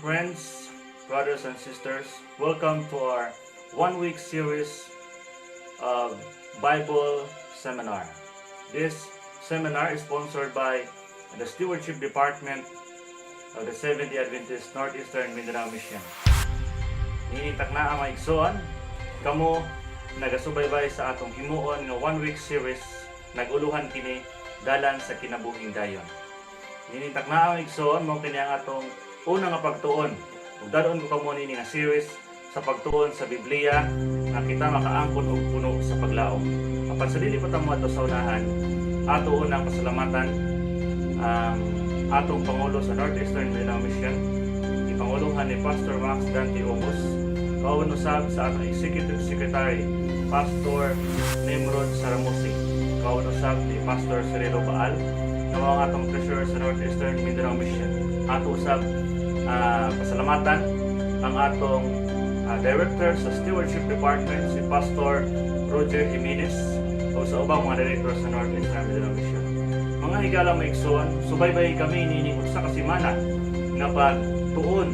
Friends, brothers and sisters. Welcome to our one-week series of Bible Seminar. This seminar is sponsored by the Stewardship Department of the Seventh-day Adventist Northeastern Mindanao Mission. Niining taknaa, mga igsoon, kamo nagasubaybay sa atong himuon nga one week series, naguluhan kini "Dalan sa Kinabuhing Dayon." Niining taknaa, mga igsoon, mao kini ang atong una nga pagtuon. Ug dad-on ko kamo niini nga series sa pagtuon sa Biblia nga kita makaangkon og puno sa paglaom. Apan sa dili pa ta moadto sa unahan, ato unang pasalamatan ang atong pangulo sa Northeastern Mindanao Mission, ipanguluhan ni Pastor Max Dante Obos, kauban usab sa atong Executive Secretary, Pastor Nimrod Saramusi, kauban usab ni Pastor Cirilo Baal, nga mao ang atong treasurer sa Northeastern Mindanao Mission. Ato usab pasalamatan ang atong Director sa Stewardship Department, si Pastor Roger Jimenez, o sa ubang mga director sa Northeastern Mindanao Mission. Mga higala, mga igsoon, subaybay kami niining usa ka semana nga pagtuon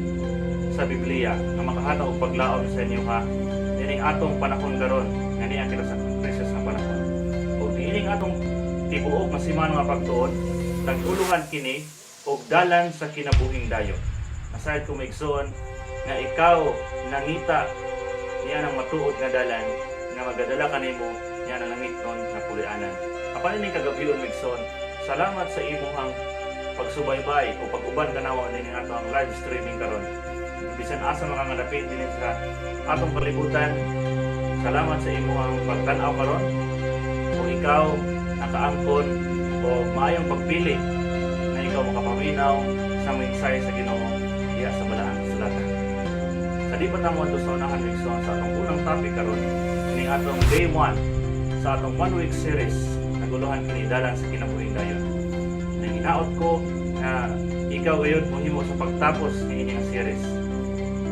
sa Biblia nga makahatag og paglaom sa inyo ha niining atong panahon karon nga niya kita sa crisis nga panahon. Ug niining atong tibuok nga semana nga pagtuon, naguluhan kini og "Dalan sa Kinabuhing Dayon." Nasayod ko, mga igsoon, nga ikaw nangita niya ng matuod nga dalan nga magadala kanimo niya ng langitnon nga puloy-anan. Apan ining kagabion, mga igsoon, salamat sa imuhang pagsubaybay o pag-uban kanamo nining ato ang live streaming karon. Bisan asa makangadapit dinhi sa atong kalibutan, salamat sa imuhang pagtan-aw karon. Kung ikaw nakaangkon o maayong pagpili na ikaw makapaminaw sa mensahe sa Ginoo diha sa Balaang Kasulatan. Sa di pa ta moadto sa unahan, igsoon, sa atong unang topic karon, kining atong day 1 sa atong one week series, naguluhan kini "Dalan sa Kinabuhing Dayon." Nang hinaot ko nga ikaw gayud mohimo sa pagtapos niini nga series.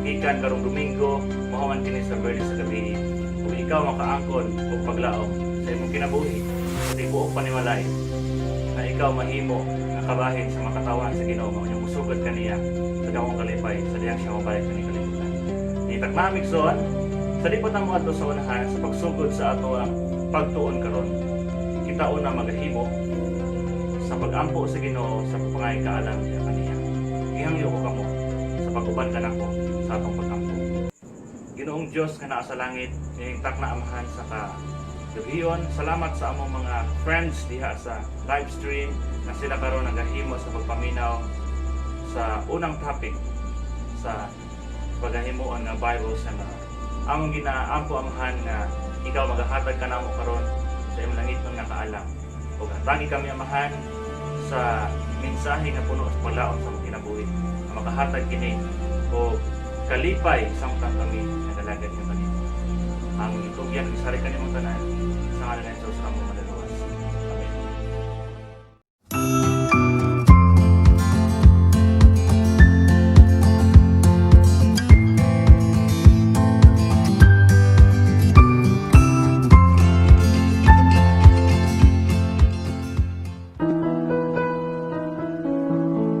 Gikan karong Domingo, mohuman kini sa Biyernes sa gabi. Kung ikaw makaangkon og paglaom sa imong kinabuhi, sa tibuok panimalay, na ikaw mahimo nga kabahin sa makatawan sa Ginoo nga unyang musugod kaniya sa dakong kalipay sa diyang siya mabalik kani kalibutan. Nitakna, mga igsoon, sa di pa ta moadto sa unahan sa pagsugod sa ato ang pagtuon karon, kita una magahimo sa pagampo sa Ginoo sa pagpangayong kaalam diha kaniya. Gihangyo ko kamo sa pag-uban kanako sa atong pagampo. Ginoong Dios nga naa sa langit, ning takna, Amahan, sa kagabion, salamat sa among mga friends diha sa live stream na sila karon nagahimo sa pagpaminaw sa unang topic sa paghahimuon nga Bible Seminar. Among ginaampo, Amahan, nga ikaw magahatag kanamo karon sa imong langitnon nga kaalam. Ug hatagi kami, Amahan, sa mensahe nga puno sa paglaom sa among kinabuhi nga makahatag kini og kalipay samtang kami nagalagad nga kanimo. Among itugyan isari kanimong tanan sa ngalan ni Jesus among Manluluwas. Amen.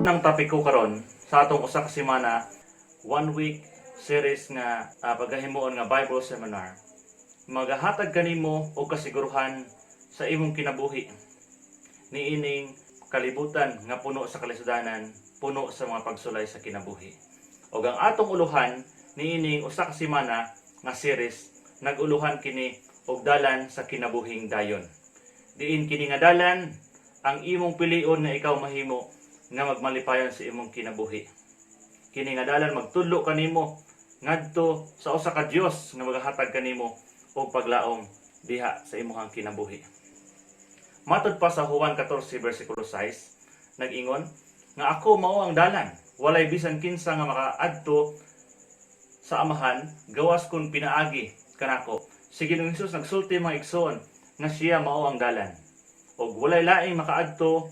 Nang topic ko karon sa atong usa ka semana, one week series nga paghahimuon nga Bible Seminar, magahatag kanimo og kasiguruhan sa imong kinabuhi niining kalibutan nga puno sa kalisudanan, puno sa mga pagsulay sa kinabuhi. Ug ang atong uluhan niining usa ka semana nga series, naguluhan kini og "Dalan sa Kinabuhing Dayon." Diin kini nga dalan ang imong pilion nga ikaw mahimo nga magmalipayon sa imong kinabuhi. Kini nga dalan magtudlo kanimo ngadto sa usa ka Dios nga magahatag kanimo og paglaom diha sa imong kinabuhi. Matod pa sa Juan 14 versikulo 6, nag-ingon nga "Ako mao ang dalan, walay bisan kinsa nga makaadto sa Amahan gawas kun pinaagi kanako." Si Ginoong Hesus nagsulti, mga igsoon, nga siya mao ang dalan. Og walay laing makaadto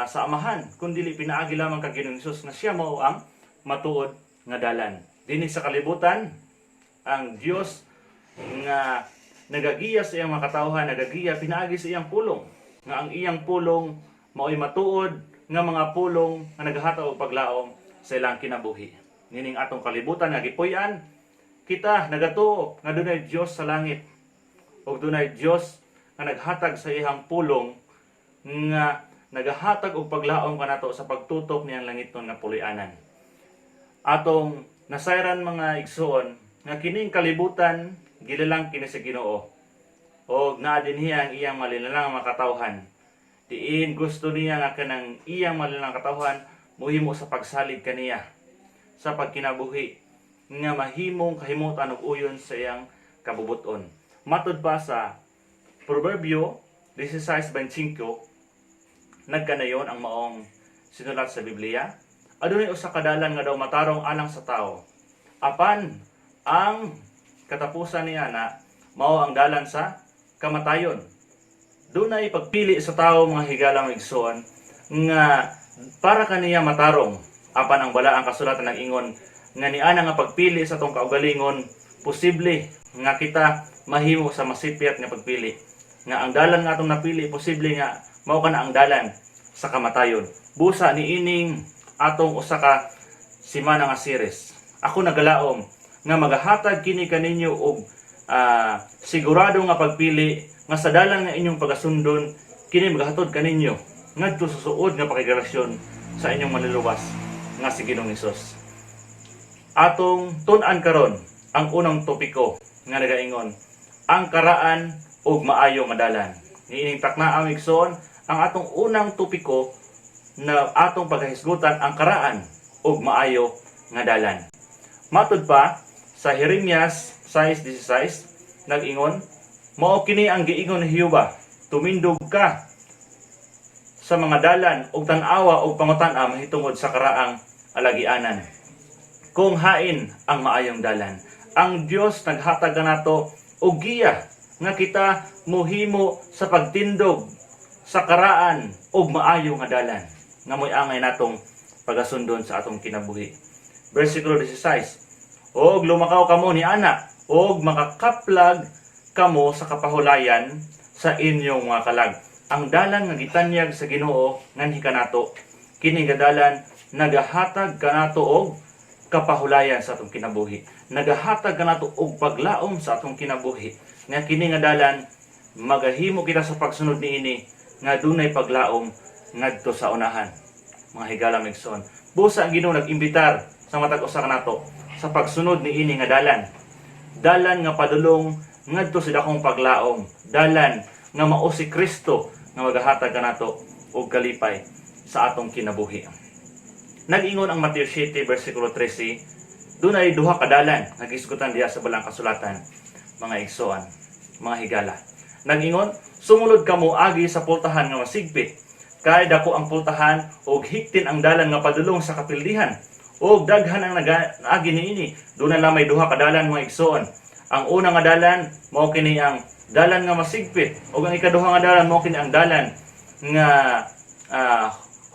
sa Amahan kun dili pinaagi lamang kang Ginoong Hesus nga siya mao ang matuod nga dalan. Dinhi sa kalibutan, ang Dios nga nagagiya sa iyang mga katawhan, nagagiya pinaagi sa iyang pulong. Nga ang iyang pulong mao'y matuod nga mga pulong nga nagahatag og paglaom sa ilang kinabuhi. Niining atong kalibutan nga gipuy-an, kita nagatuo nga dunay Dios sa langit ug dunay Dios nga naghatag sa iyang pulong nga nagahatag og paglaom kanato sa pagtutok niyang langitnon nga puloy-anan. Atong nasayran, mga igsuon, nga kining kalibutan gilalang kini sa Ginoo og naa dinhi ang iyang malinalang mga katawhan. Diin gusto niya nga kanang iyang malinalang katawhan mohimo sa pagsalig kaniya sa pagkinabuhi nga mahimong kahimutan og uyon sa iyang kabubuton. Matud pa sa Proverbio 16:25, nagkanayon ang maong sinulat sa Biblia: "Adunay usa ka dalan nga daw matarong alang sa tao, apan ang katapusan niya na mao ang dalan sa kamatayon." Dunay pagpili sa tao, mga higalang igsoon, nga para kaniya matarong, apan ang balaang kasulatan nag-ingon nga niana nga pagpili sa atong kaugalingon, posible nga kita mahimo sa masipyat nga pagpili, nga ang dalan nga atong napili, posible nga mao kana ang dalan sa kamatayon. Busa niining atong usa ka semana nga series, ako nagalaom nga magahatag kini kaninyo og sigurado nga pagpili nga sa dalan nga inyong pagasundon, kini magahatod kaninyo ngadto sa suod nga pakigrelasyon sa inyong Manluluwas nga si Ginoong Hesus. Atong tun-an karon ang unang topiko nga nagaingon, "Ang karaan ug maayo nga dalan." Niining takna, ang igsoon, ang atong unang topiko na atong paghahisgutan, ang karaan ug maayo nga dalan. Matud pa sa Jeremias 6:16, nag-ingon, "Mao kini ang giingon ni Jehova: Tumindog ka sa mga dalan ug tan-awa ug pangutan-a mahitungod sa karaang alagianan, kung hain ang maayong dalan." Ang Dios naghatag kanato og giya nga kita mohimo sa pagtindog sa karaan ug maayo nga dalan nga mo'y angay natong pagasundon sa atong kinabuhi. Versikulo 16: "Og lumakaw kamo ni ana og makakaplag kamo sa kapahulayan sa inyong mga kalag." Ang dalan nga gitanyag sa Ginoo nganhi kanato, kini nga dalan nagahatag kanato og kapahulayan sa atong kinabuhi. Nagahatag kanato og paglaom sa atong kinabuhi. Nga kini nga dalan, magahimo kita sa pagsunod niini nga dunay paglaom ngadto sa unahan. Mga higala, igsoon, busa ang Ginoo nag-imbitar sa matag usa kanato sa pagsunod niini nga dalan. Dalan nga padulong ngadto sa dakong paglaom. Dalan nga mao si Kristo nga magahatag kanato og kalipay sa atong kinabuhi. Nag-ingon ang Mateo 7 versikulo 13, dunay duha ka dalan nga gisgutan diha sa balaang kasulatan, mga igsoon, mga higala. Nag-ingon, "Sumulod kamo agi sa pultahan nga masigpit, kay dako ang pultahan ug higtin ang dalan nga padulong sa kapildihan, ug daghan ang naagi niini." Dunay lamay duha ka dalan, mga igsoon. Ang una nga dalan mao kini ang dalan nga masigpit, ug ang ikaduha nga dalan mao kini ang dalan nga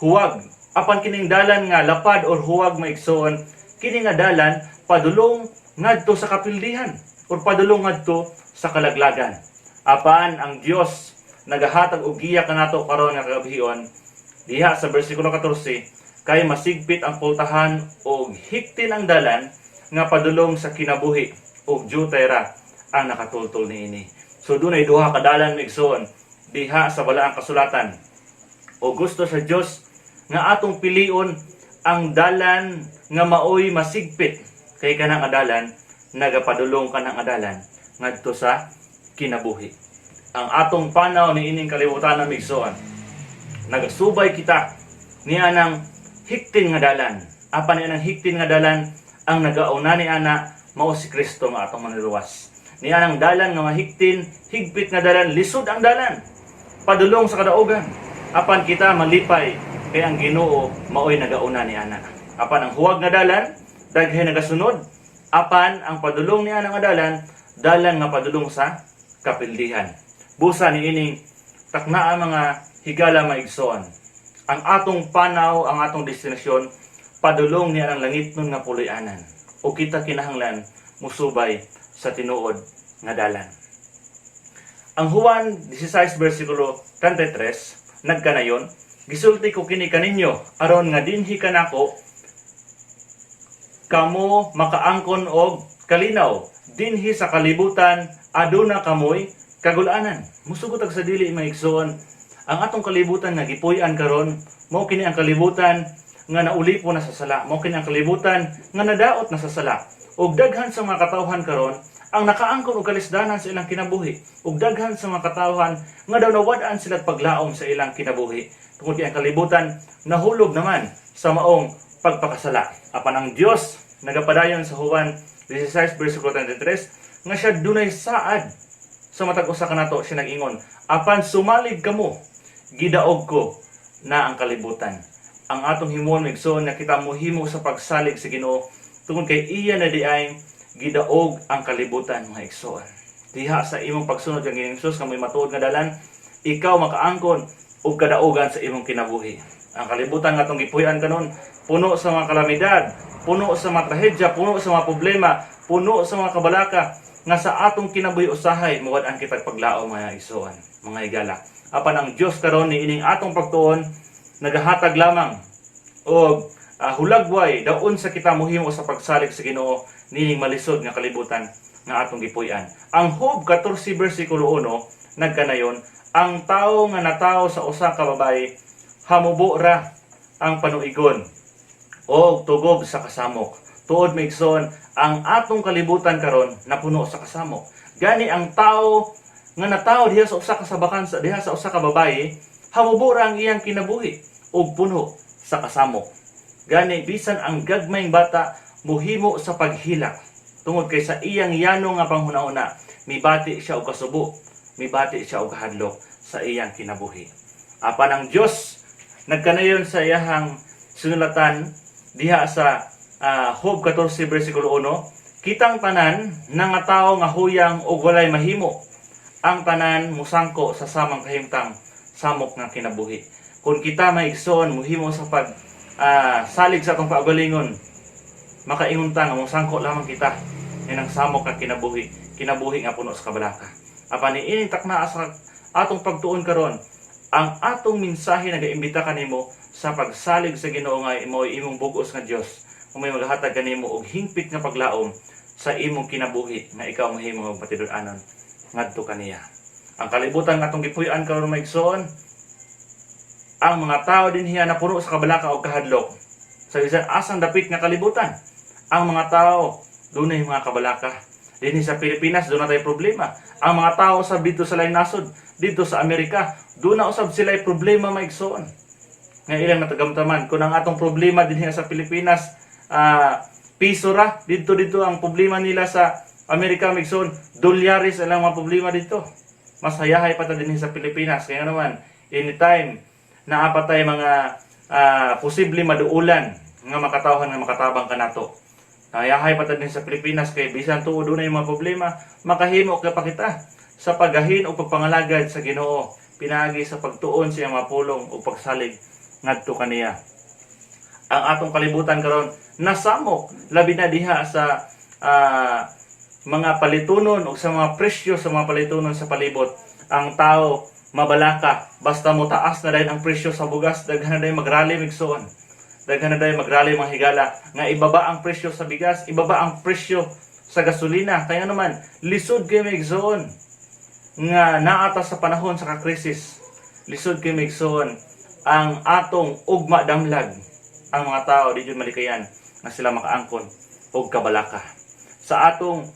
huwag. Apan kining dalan nga lapad or huwag, mga igsoon, kini nga dalan padulong ngadto sa kapildihan or padulong ngadto sa kalaglagan. Apan ang Dios nagahatag og giya kanato karon nga kagabhion diha sa bersikulo 14, "Kay masigpit ang pultahan og higtin ang dalan nga padulong sa kinabuhi, ug diutay ra ang nakatultol niini." So dunay duha ka dalan, mga igsoon, diha sa balaang kasulatan. O gusto sa Dios nga atong pilion ang dalan nga maoy masigpit, kay kanang dalan nagapadulong kanang dalan ngadto sa kinabuhi. Ang atong panaw ni ining kalibutan, mga igsoon, nagasubay kita niya ng higtin nga dalan. Apan niya ng higtin nga dalan, ang nagauna ni ana mao si Kristo nga atong Manluluwas. Niya ang dalan nga mahigtin, higpit nga dalan, lisod ang dalan padulong sa kadaugan. Apan kita malipay kay ang Ginoo maoy nagauna ni ana. Apan ang huwag nga dalan, daghay nagasunod. Apan ang padulong ni ana nga dalan, dalan nga padulong sa kapildihan. Busa ni ining taknaa, mga higala, mga igsoon, ang atong panaw, ang atong destinasyon, padulong niya ang langit nun nga puloy-anan. O kita kinahanglan musubay sa tinuod nga dalan. Ang Juan 16 versikulo 33 nagkanayon, "Gisulti ko kini kaninyo aron nga dinhi kanako Kamo makaangkon og kalinaw. Dinhi sa kalibutan aduna kamoy kagulanan. Musugot ag sa dili, mga igsoon, ang atong kalibutan nga gipuy-an karon mao kini ang kalibutan nga naulipon na sa sala. Mao kini ang kalibutan nga nadaot na sa sala. Ug daghan sa mga katawhan karon ang nakaangkon og kalisdanan sa ilang kinabuhi. Ug daghan sa mga katawhan nga daw nawad-an sila paglaom sa ilang kinabuhi. Tungod kay ang kalibutan nahulog naman sa maong pagpakasala. Apan ang Dios nagapadayon sa Juan 16 versikulo 33 nga siya dunay saad sa matag usa kanato. Siya nag-ingon, "Apan sumalig kamo, gidaog ko na ang kalibutan." Ang atong himuon, igsoon, nga kita mohimo sa pagsalig sa Ginoo tungod kay iya na diay gidaog ang kalibutan, mga igsoon. Diha sa imong pagsunod kang Ginoong Hesus nga may matuod nga dalan, ikaw makaangkon og kadaugan sa imong kinabuhi. Ang kalibutan nga atong gipuy-an karon puno sa mga kalamidad, puno sa mga trahedya, puno sa mga problema, puno sa mga kabalaka nga sa atong kinabuhi usahay mawad-an kitag paglaom, mga igsoon, mga higala. Apan ang Dios karon niining atong pagtuon nagahatag lamang og hulagway daw unsa kita mohimo sa pagsalig sa Ginoo niining malisod nga kalibutan nga atong gipuy-an. Ang Job 14 versikulo 1 nagkanayon, "Ang tawo nga natawo sa usa ka babaye, hamubo ra ang panuigon og tugob sa kasamok." Tuod, mga igsoon, ang atong kalibutan karon napuno sa kasamok. Gani ang tao nga natawo diha sa usa ka sabakan sa diha sa usa ka babaye, hamubo ra ang iyang kinabuhi ug puno sa kasamok. Gani bisan ang gagmayng bata muhimo sa paghilak tungod kay sa iyang yano nga panghuna-huna mibati siya og kasubo, mibati siya og kahadlok sa iyang kinabuhi. Apan ang Dios nagkanayon sa iyahang sinulatan diha sa Job 14 versikulo 1, "Kitang tanan na nga tawo nga huyang og walay mahimo. Ang tanan musangko sa samang kahimtang samok nga kinabuhi." Kung kita, mga igsoon, muhimo sa pag salig sa atong kaugalingon, makaingon ta nga mosangko lamang kita ng samok nga kinabuhi, kinabuhi nga puno sa kabalaka. Apan niining takna sa atong pagtuon karon, ang atong mensahe nagaimbita kanimo sa pagsalig sa Ginoo nga imo imong bug-os nga Dios, kung may magahatag kanimo og hingpit nga paglaom sa imong kinabuhi nga ikaw mahimo nga patinud-anon ngadto kaniya. Ang kalibutan nga atong gipuy-an karon, mga igsoon, ang mga tao dinhiya na puno sa kabalaka o kahadlok sa bisan asang dapit nga kalibutan. Ang mga tao dunay mga kabalaka. Dinhi sa Pilipinas duna tay problema. Ang mga tao sa dito sa laing nasod, dito sa Amerika, duna usab sila problema, mga igsoon, nga ilang natagamtaman. Kung ang atong problema dinhi sa Pilipinas piso ra, dito dito ang problema nila sa Amerika, mga igsoon, dolyares ilang mga problema dito. Mas hayahay pa ta dinhi sa Pilipinas. Kaya naman, anytime naa pa tay mga posible maduulan nga makatawhan nga makatabang kanato. Hayahay pa ta dinhi sa Pilipinas kay bisan tuod dunay mga problema, makahimo ka pa kita sa paggahin o pagpangalagad sa Ginoo pinaagi sa pagtuon sa iyang mga pulong o pagsalig ngadto kaniya. Ang atong kalibutan karon nasamok, labi na diha sa mga palitunon o sa mga presyo sa mga palitunon sa palibot. Ang tao mabalaka basta mo taas na dayon ang presyo sa bugas. Daghan na dayon magrally, igsoon. Daghan na dayon magrally, mga higala, nga ibaba ang presyo sa bigas, ibaba ang presyo sa gasolina. Kaya naman lisod kay, mga igsoon, nga naa ta sa panahon sa kakrisis. Lisod kay, mga igsoon, ang atong ugma damlag. Ang mga tao di jud malikayan nga sila makaangkon og kabalaka sa atong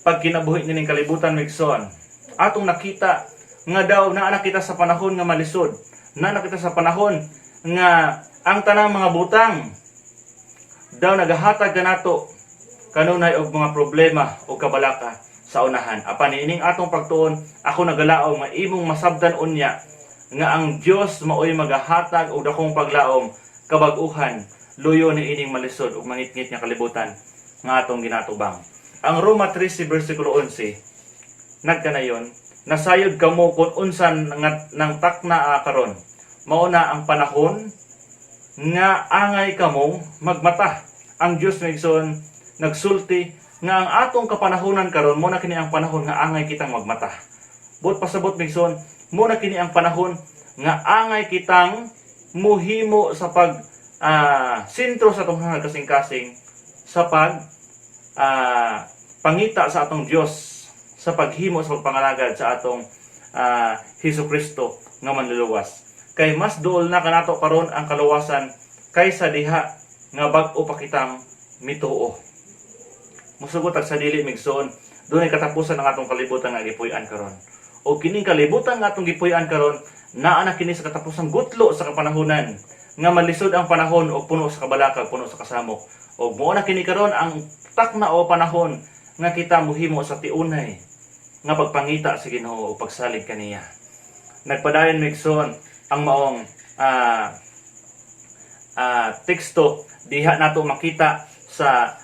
pagkinabuhi nining kalibutan, mga igsoon. Atong nakita nga daw naa na kita sa panahon nga malisod, naa na kita sa panahon nga ang tanang mga butang daw nagahatag kanato kanunay og mga problema o kabalaka sa unahan. Apan niining atong pagtuon, ako nagalaom nga imong masabtan unya nga ang Dios maoy magahatag og dakong paglaom, kabag-uhan, luyo ni ining malisod ug mangitngit nga kalibutan nga atong ginatubang. Ang Roma 13 versikulo 11 nagkanayon, "Nasayod kamo kung unsan nga nang takna karon. Mao na ang panahon nga angay kamong magmata." Ang Dios, mga igsoon, nagsulti nga ang atong kapanahonan karon mo na kini ang panahon nga angay kitang magmata. Buot pasabot, mga igsoon, mo na kini ang panahon nga angay kitang muhimo sa pag sentro sa atong kasing-kasing. sa pag pangita sa atong Dios, sa paghimo sa pagpangalagad sa atong Hesus Kristo nga manluluwas. Kay mas duol na kanato karon ang kaluwasan kaysa diha nga bag-o pa kitang mituo. Musugot ag sa dili, migsoon, dunay katapusan ang atong kalibutan nga gipuy-an karon. O kining kalibutan nga atong gipuy-an karon, naa na kini sa katapusang gutlo sa kapanahonan nga malisod ang panahon og puno sa kabalakag, puno sa kasamok. Og mao na kini karon ang takna o panahon nga kita muhimo sa tiunay nga pagpangita sa Ginoo o pagsalig kaniya. Nagpadayon, migsoon, ang maong teksto diha nato makita sa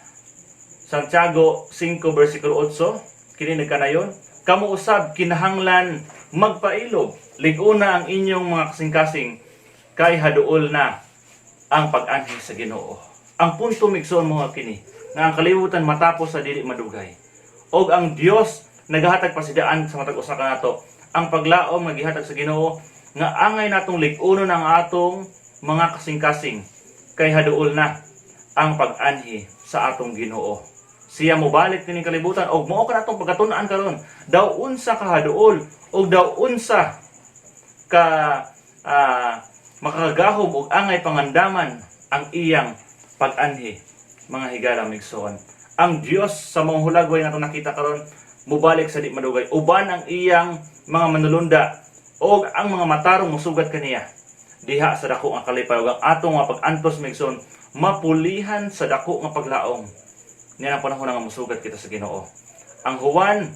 Santiago 5 versikulo 8. Kini nagkanayon, "Kamo usab kinahanglan magpailob, lig-una ang inyong mga kasing-kasing, kay haduol na ang pag-anhi sa Ginoo." Ang punto, migsoon, mga kini nga ang kalibutan matapos sa dili madugay og ang Dios nagahatag pasidaan sa matag usa kanato. Ang paglaom nga gihatag sa Ginoo nga angay natong lig-unon ang atong mga kasing-kasing kay haduol na ang pag-anhi sa atong Ginoo. Siya mobalik kining kalibutan og mao ka natong pagkatun-an karon, daw unsa ka haduol og daw unsa ka makakagahom og angay pangandaman ang iyang pag-anhi, mga higala, migsoon. Ang Dios sa mga hulagway nga atong nakita karon mobalik sa di madugay uban ang iyang mga manulunda, og ang mga matarong musugat kaniya diha sa dako nga kalipay, ug ang atong mga pag-antos, migsoon, mapulihan sa dako nga paglaom niya ang panahon nga musugat kita sa Ginoo. Ang Juan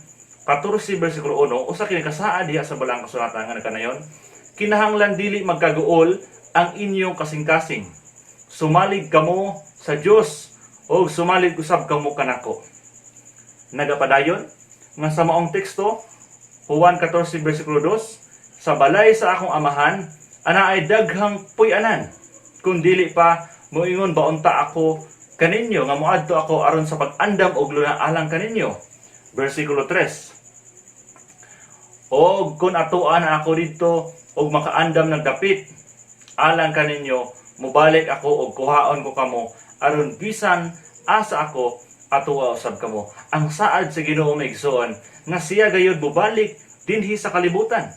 14 versikulo 1, usa kini kasaad diha sa Balaang Kasulatan nga nagkanayon, "Kinahanglan dili magkaguol ang inyong kasing-kasing. Sumalig kamo sa Dios o sumalig usab kamo kanako." Nagapadayon nga sa maong teksto, Juan 14 versikulo 2, "Sa balay sa akong Amahan anaay daghang puy-anan. Kung dili pa, moingon ba unta ako kaninyo nga moadto ako aron sa pag-andam og luna alang kaninyo?" Versikulo 3, "Og kung atoan na ako didto og makaandam nagdapit alang kaninyo, mobalik ako og kuhaon ko kamo aron bisan asa ako, atoa usab kamo." Ang saad sa Ginoo, maigsoon, nga siya gayud mobalik dinhi sa kalibutan.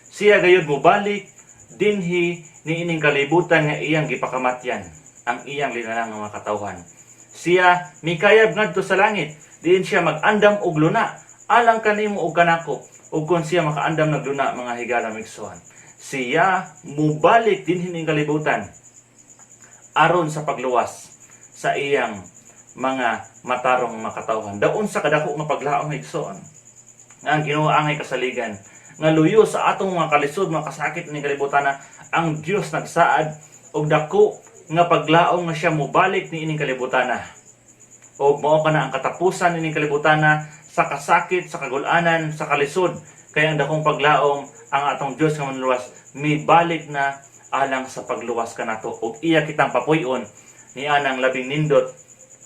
Siya gayud mobalik dinhi niining kalibutan nga iyang gipakamatyan ang iyang linalang nga mga katawhan. Siya mikayab ngadto sa langit diin siya mag-andam og luna alang kanimo og kanako. Ug kung siya makaandam nagluna, mga higala, migsoon, siya mubalik dinhi ning kalibutan aron sa pagluwas sa iyang mga matarong makatawhan. Daw unsa kadako nga paglaom, igsoon, nga ang Ginoo angay kasaligan nga luyo sa atong mga kalisod, mga kasakit ning kalibutan na ang Dios nagsaad og dako nga paglaom nga siya mobalik niining kalibutan na. Og mao kana ang katapusan niining kalibutan na sa kasakit, sa kagulanan, sa kalisod. Kaya ang dakong paglaom, ang atong Dios nga manluwas mibalik na alang sa pagluwas kanato ug iya kitang papuy-on ni anang labing nindot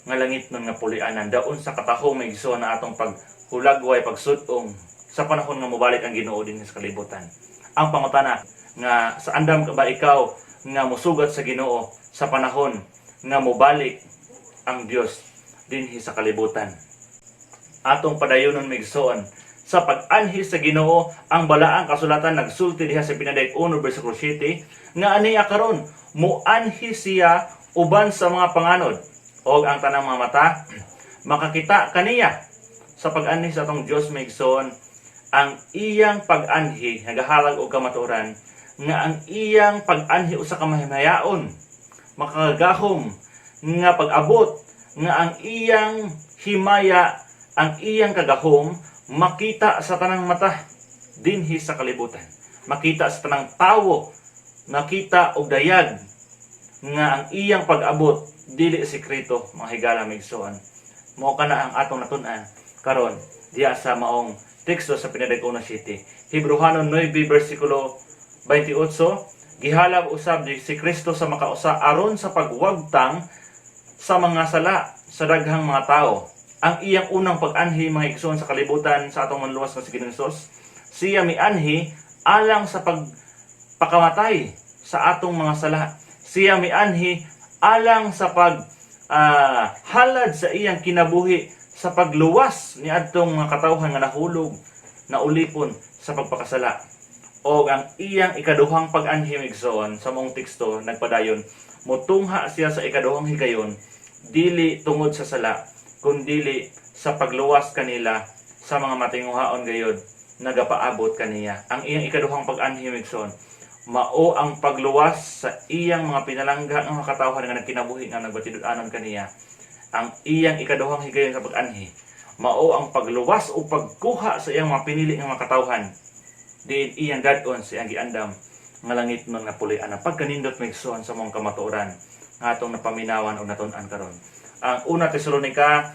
nga langitnon nga puly-anan. Daw unsa katahom, igsoon, na atong paghulagway, pagsud-ong sa panahon nga mobalik ang Ginoo dinhi sa kalibutan. Ang pangutana nga sa andam ka ba ikaw nga musugat sa Ginoo sa panahon nga mobalik ang Dios dinhi sa kalibutan? Atong padayonon, migsoon, sa pag-anhi sa Ginoo. Ang Balaang Kasulatan nagsulti diha sa Pinadayag 1 versikulo 7 nga aniya karon muanhi siya uban sa mga panganod og ang tanang mga mata makakita kaniya. Sa pag-anhi sa atong Dios, migsoon, ang iyang pag-anhi nagahalag og kamatuoran nga ang iyang pag-anhi usa ka mahimayaon, makagagahom nga pag-abot, nga ang iyang himaya, ang iyang kagahom makita sa tanang mata dinhi sa kalibutan, makita sa tanang tawo, makita og dayag nga ang iyang pag-abot dili sekreto. Mga higala, migsoon, mao kana ang atong natun-an karon diha sa maong teksto sa Pinadayag 1:7. Hebreohanon 9 versikulo 28, "Gihalab usab ni si Kristo sa makausa aron sa pagwagtang sa mga sala sa daghang mga tao." Ang iyang unang pag-anhi, mga igsoon, sa kalibutan sa atong manluwas nga si Ginoong Hesus, siya mianhi alang sa pagpakamatay sa atong mga sala. Siya mianhi alang sa pag halad sa iyang kinabuhi sa pagluwas ni adtong mga katawhan nga nahulog na ulipon sa pagpakasala. Og ang iyang ikaduhang pag-anhi, igsoon, sa maong teksto nagpadayon, mutungha siya sa ikaduhang higayon dili tungod sa sala kundili sa pagluwas kanila sa mga matinguhaon gayod nagapaabot kaniya. Ang iyang ikaduhang pag-anhi, igsoon, mao ang pagluwas sa iyang mga pinalangga nga mga katawhan nga nagkinabuhi nga nagmatinud-anon kaniya. Ang iyang ikaduhang higayon sa pag-anhi mao ang pagluwas o pagkuha sa iyang mga pinili nga mga katawhan diin iyang dad-on sa iyang giandam nga langitnon nga puloy-anan. Pagkanindot, maigsoon, sa maong kamatuoran nga atong napaminawan o natun-an karon. Ang Una Tesalonica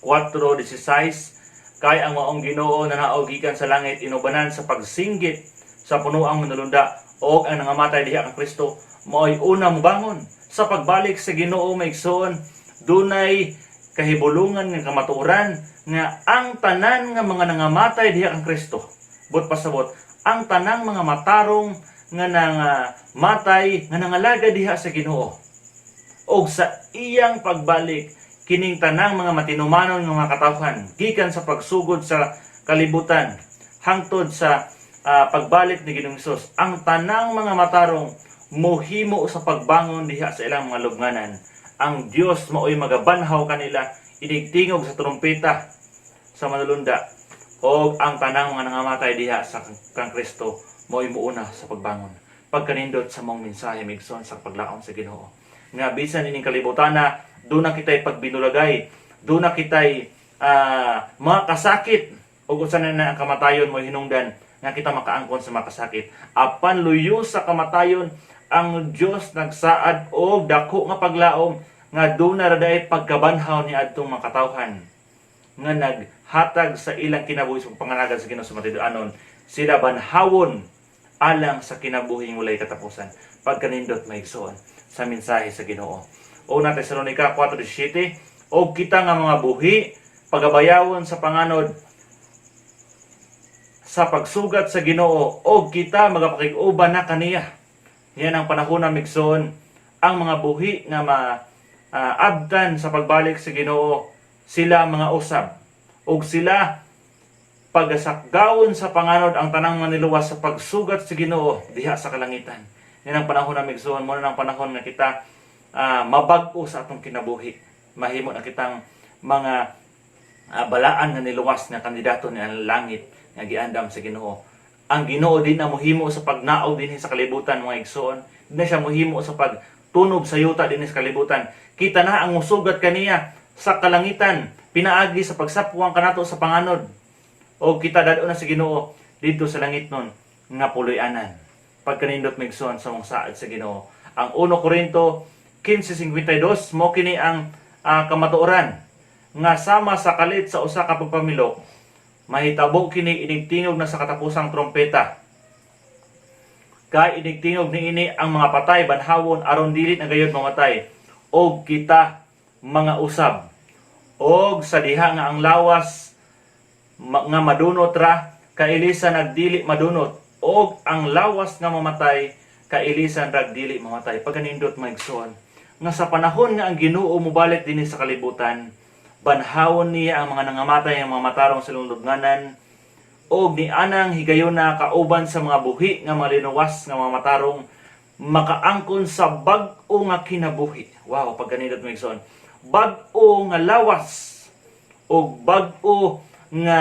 4:16, "Kay ang maong Ginoo nanaog gikan sa langit inubanan sa pagsinggit sa punoang manulunda, og ang nangamatay diha kang Kristo maoy una mobangon." Sa pagbalik sa Ginoo, maigsoon, dunay kahibulungan nga kamatuoran nga ang tanan nga mga nangamatay diha kang Kristo, buot pasabot ang tanang mga matarong nga nangamatay nga nangalaga diha sa Ginoo, og sa iyang pagbalik kining tanang mga matinumanon nga mga katawhan gikan sa pagsugod sa kalibutan hangtod sa pagbalik ni Ginoong Hesus, ang tanang mga matarong mohimo sa pagbangon diha sa ilang mga lubnganan. Ang Dios maoy magabanhaw kanila inigtingog sa trumpeta sa manulunda, og ang tanang mga nangamatay diha sa kang Kristo maoy muuna sa pagbangon. Pagkanindot sa maong mensahe, migson, sa paglaom sa Ginoo nga bisan ining kalibutana duna kitay pagbinulagay, duna kitay mga kasakit, ug usa na na ang kamatayon mo hinungdan nga kita makaangkon sa makasakit, apan luyo sa kamatayon ang Dios nagsaad og dako nga paglaom nga duna ra diay pagkabanhaw ni adtong mga katawhan nga naghatag sa ilang kinabuhi sa pangalagad sa Ginoo sa matinud-anon. Sila banhawon alang sa kinabuhing walay katapusan. Pagkanindot, maigsoon, sa mensahe sa Ginoo. Una Tesalonica 4:17, "Og kita nga mga buhi pagabayawon sa panganod sa pagsugat sa Ginoo, og kita magapakig-uban na kaniya." Yan ang panahon na, migsoon, ang mga buhi nga ma abtan sa pagbalik sa Ginoo, sila mga usab og sila pagasakgawon sa panganod ang tanang maniluwas sa pagsugat sa Ginoo diha sa kalangitan. Yan ang panahon na, migsoon, mo na ang panahon nga kita mabag-o sa atong kinabuhi. Mahimo na kitang mga balaan nga niluwas nga kandidato ni ang langit nga giandam sa Ginoo. Ang Ginoo di na mohimo sa pagnaog dinhi sa kalibutan, mga igsoon. Di na siya mohimo sa pagtunob sa yuta dinhi sa kalibutan. Kita na ang musugat kaniya sa kalangitan pinaagi sa pagsapwang kanato sa panganod. O kita dad-on na sa Ginoo didto sa langit nun nga puloy-anan. Pagkanindot, migsoon, sa maong saad sa Ginoo. Ang 1 Korinto 15:52, mo kini ang kamatuoran nga sama sa kalit sa usa ka pagpamilok, mahitabo kini inigtingog na sa katapusang trompeta. Kay inigtingog niini, ang mga patay banhawon aron dili na gayud mamatay, og kita mga usab. Og sa diha nga ang lawas nga madunot ra kailisan nagdili madunot, og ang lawas nga mamatay kailisan rag dili mamatay. Pagkanindot, maigsoon, nga sa panahon nga ang Ginoo mobalik dinhi sa kalibutan, banhawon niya ang mga nangamatay, ang mga matarong sa lubnganan, og ni anang higayona kauban sa mga buhi nga mga linuwas nga mga matarong makaangkon sa bag-o nga kinabuhi. Wow, pagkanindot, maigsoon, bag-o nga lawas og bag-o nga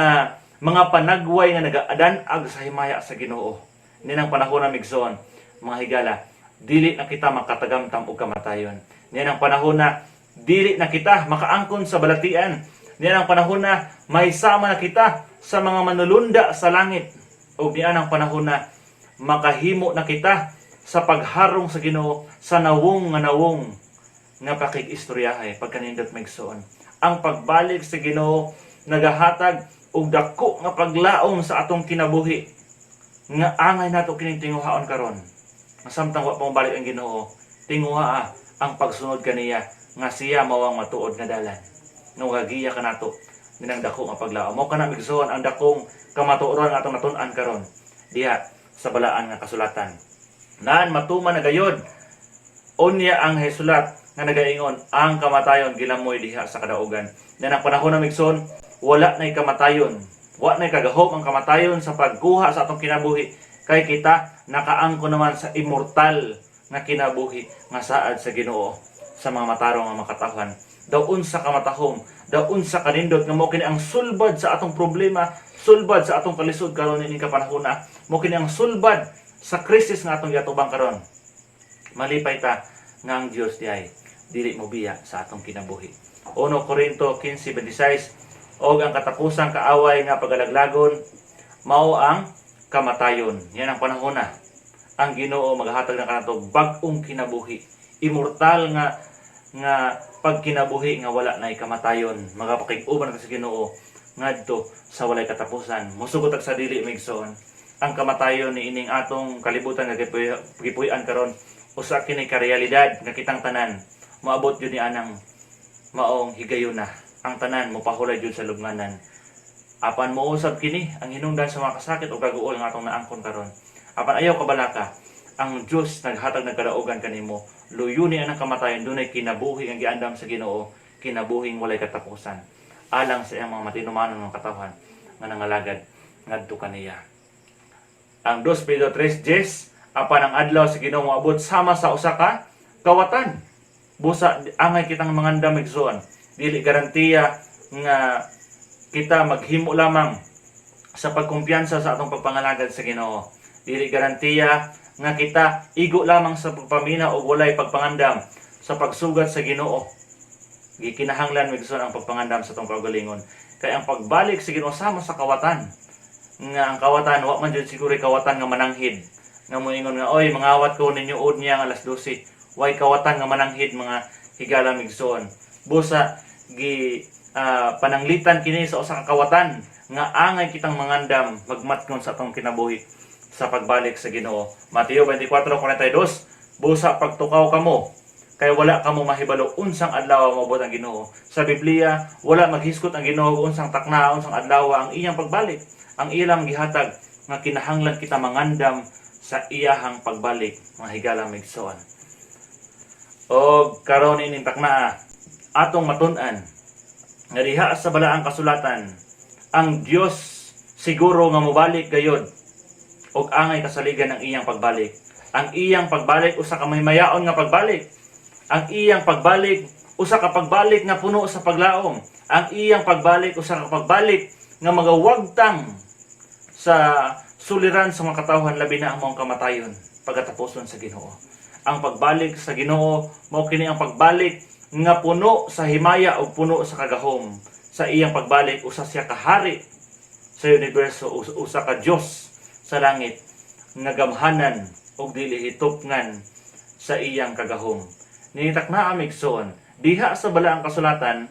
mga panagway nga nagaadan-ag sa himaya sa Ginoo. Ninang panahon na, migsoon, mga higala, dili na kita makatagamtam og kamatayon. Ninang panahon na dili na kita makaangkon sa balatian. Niyan ang panahon na may sama na kita sa mga manulunda sa langit. O niyan ang panahon na makahimo na kita sa pagharong sa Ginoo sa nawong nga nawong nga pakig-istoryahay. Pagkanindot, maigsoon. Ang pagbalik sa Ginoo nagahatag og dako nga paglaom sa atong kinabuhi nga angay nato kining tinguhaon karon. Samtang wa pa mobalik ang Ginoo, tinguhaa ang pagsunod kaniya nga siya mao ang matuod nga dalan. Nga giya kanato ninang dako nga paglaom. Mao kana, migsoon, ang dakong kamatuoran nga atong natun-an karon diha sa balaan nga kasulatan. Naan matuman na gayod unya ang hisulat. nga nagaingon ang kamatayon gilamoy diha sa kadaugan. Yan ang panahon na, migsoon, wala na'y kamatayon. Wa na'y kagahom ang kamatayon sa pagkuha sa atong kinabuhi kay kita nakaangko naman sa immortal nga kinabuhi nga saad sa Ginoo sa mga matarong nga makatawhan. Daw unsa ka matahom, daw unsa kanindot nga mao kini ang sulbad sa atong problema, sulbad sa atong kalisod karon ining kapanahona, mao kini ang sulbad sa krisis nga atong giatubang karon. Malipay ta nga ang Dios diay dili mo biya sa atong kinabuhi. 1 Corinto 15:26, og ang katapusang kaaway nga pagalaglagon mao ang kamatayon. Yan ang panahon na ang Ginoo maghatag na kanato bag-ong kinabuhi, immortal nga nga pagkinabuhi nga wala nay kamatayon. Magapakig-uban ka sa Ginoo ngadto sa walay katapusan. Musugot ag sa dili, migsoon, ang kamatayon ni ining atong kalibutan nga gipuy-an karon, usa kini ka realidad nga kitang tanan moabot jud ni anang maong higayuna. Ang tanan mopahulay jud sa lubnganan. Apan mousab kini ang hinungdan sa mga kasakit o kaguol nga atong naangkon karon. Apan ayaw kabalaka, ang Dios naghatag ng kadaugan kanimo. Luyuni ang kamatayon, dunay kinabuhi ang giandam sa Ginoo, kinabuhing walay katapusan alang sa iyang mga matinumanon ng katawhan nga nangalagad ngadto kaniya. Ang 2 Pedro 3:10, apan ang adlaw sa Ginoo moabot sama sa usa ka kawatan. Busa angay kitang mangandam, igsoon. Dili garantiya nga kita maghimo lamang sa pagkumpiyansa sa atong pagpangalagad sa Ginoo. Dili garantiya nga kita igo lamang sa pagpamina og walay pagpangandam sa pagsugat sa Ginoo. Gikinahanglan, migsoon, ang pagpangandam sa atong kaugalingon. Kay ang pagbalik sa Ginoo sama sa kawatan. Nga ang kawatan, wa man jud siguro kawatan nga mananghid. Nga moingon nga, "Oy, mangawat ko ninyo unya nga alas 12." Way kawatan nga mananghid, mga higala migsoon. Busa gi pananglitan kini sa usa ka kawatan nga angay kitang mangandam magmatngon sa atong kinabuhi sa pagbalik sa Ginoo. Mateo 24:42, busa pagtukaw kamo kay wala kamo mahibalo unsang adlaw moabot ang Ginoo. Sa Biblia, wala maghisgot ang Ginoo unsang takna, unsang adlaw ang iyang pagbalik. Ang ilang gihatag nga kinahanglan kita mangandam sa iyahang pagbalik, mga higala migsoon. Og karon ining taknaa atong matun-an nga diha sa balaang kasulatan ang Dios siguro nga mobalik gayod og angay kasaligan ang iyang pagbalik. Ang iyang pagbalik usa ka mahimayaon nga pagbalik. Ang iyang pagbalik usa ka pagbalik nga puno sa paglaom. Ang iyang pagbalik usa ka pagbalik nga magawagtang sa suliran sa mga katawhan, labi na ang mga kamatayon pagkatapuson sa Ginoo. Ang pagbalik sa Ginoo mao kini ang pagbalik nga puno sa himaya ug puno sa kagahom. Sa iyang pagbalik, usa siya ka hari sa universo, usa ka Dios sa langit nga gamhanan ug dili hitupngan sa iyang kagahom. Nitakna, migsoon, diha sa balaang kasulatan,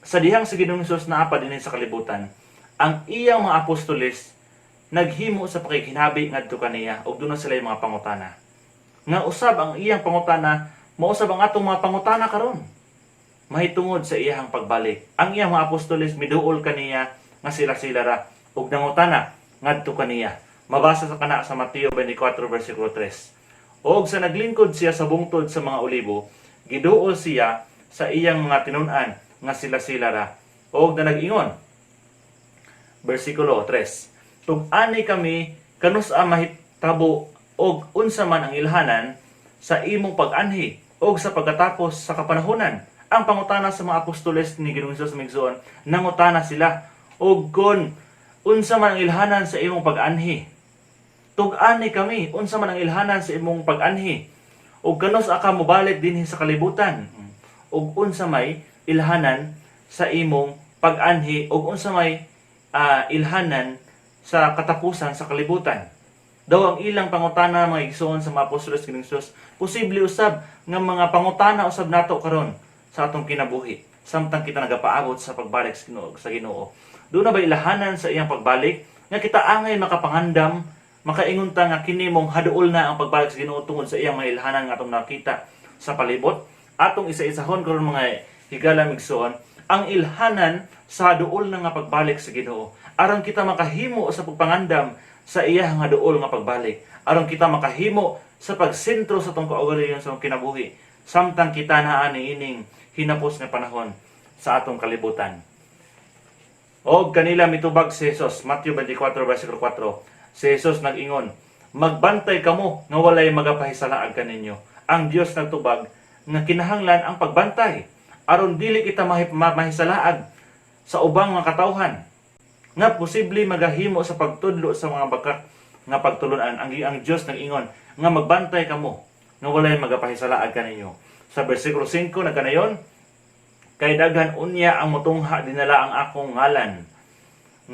sa dihang si Ginoong Hesus naa pa dinhi sa kalibutan, ang iyang mga apostoles naghimo sa pakighinabi ngadto kaniya ug duna sila mga pangutana. Nga usab ang iyang pangutana, mausab ang atong mga pangutana karon mahitungod sa iyang pagbalik. Ang iyang mga apostoles miduol kaniya nga sila-sila ra ug nangutana ngadto kaniya. Mabasa sa kana sa Mateo 24 versikulo 3. Og sa naglingkod siya sa bungtod sa mga olibo, giduol siya sa iyang mga tinun-an nga sila-sila ra. Og na nag-ingon, versikulo 3. Tug-ani kami kanus-a mahitabo og unsa man ang ilhanan sa imong pag-anhi og sa pagkatapos sa kapanahonan? Ang pangutana sa mga apostoles ni Ginoong Hesus, migsoon, nangutana sila og kon unsa man ang ilhanan sa imong pag-anhi. Tug-ani kami unsa man ang ilhanan sa imong pag-anhi ug kanus-a ka mobalik dinhi sa kalibutan ug unsa may ilhanan sa imong pag-anhi ug unsa may ilhanan sa katapusan sa kalibutan. Daw ang ilang pangutana, mga igsoon, sa mga apostoles ni Hesus, posible usab nga mga pangutana usab nato karon sa atong kinabuhi samtang kita nagapaabot sa pagbalik sa Ginoo. Duna ba ilhanan sa iyang pagbalik nga kita angay makapangandam, makaingon ta nga kini mong haduol na ang pagbalik sa Ginoo tungod sa iyang mga ilhanan nga atong nakita sa palibot? Atong isa-isahon karon, mga higala migsoon, ang ilhanan sa duol na nga pagbalik sa Ginoo aron kita makahimo sa pagpangandam sa iya nga duol nga pagbalik, aron kita makahimo sa pagsentro sa atong kaugalingon sa atong kinabuhi Samtang kita naa niining hinapos nga panahon sa atong kalibutan. Og kanila mitubag si Jesus, Matthew 24 versikulo 4. Si Jesus nag-ingon, "Magbantay kamo nga walay magapahisalaag kaninyo." Ang Dios nagtubag nga kinahanglan ang pagbantay aron dili kita mahisalaag sa ubang mga katawhan nga posible magahimo sa pagtudlo sa mga bakak nga pagtulunan. Ang Dios nag-ingon nga magbantay kamo nga walay magapahisalaag kaninyo. Sa versikulo 5 nagkanayon, "Kay daghan unya ang mutungha dinala ang akong ngalan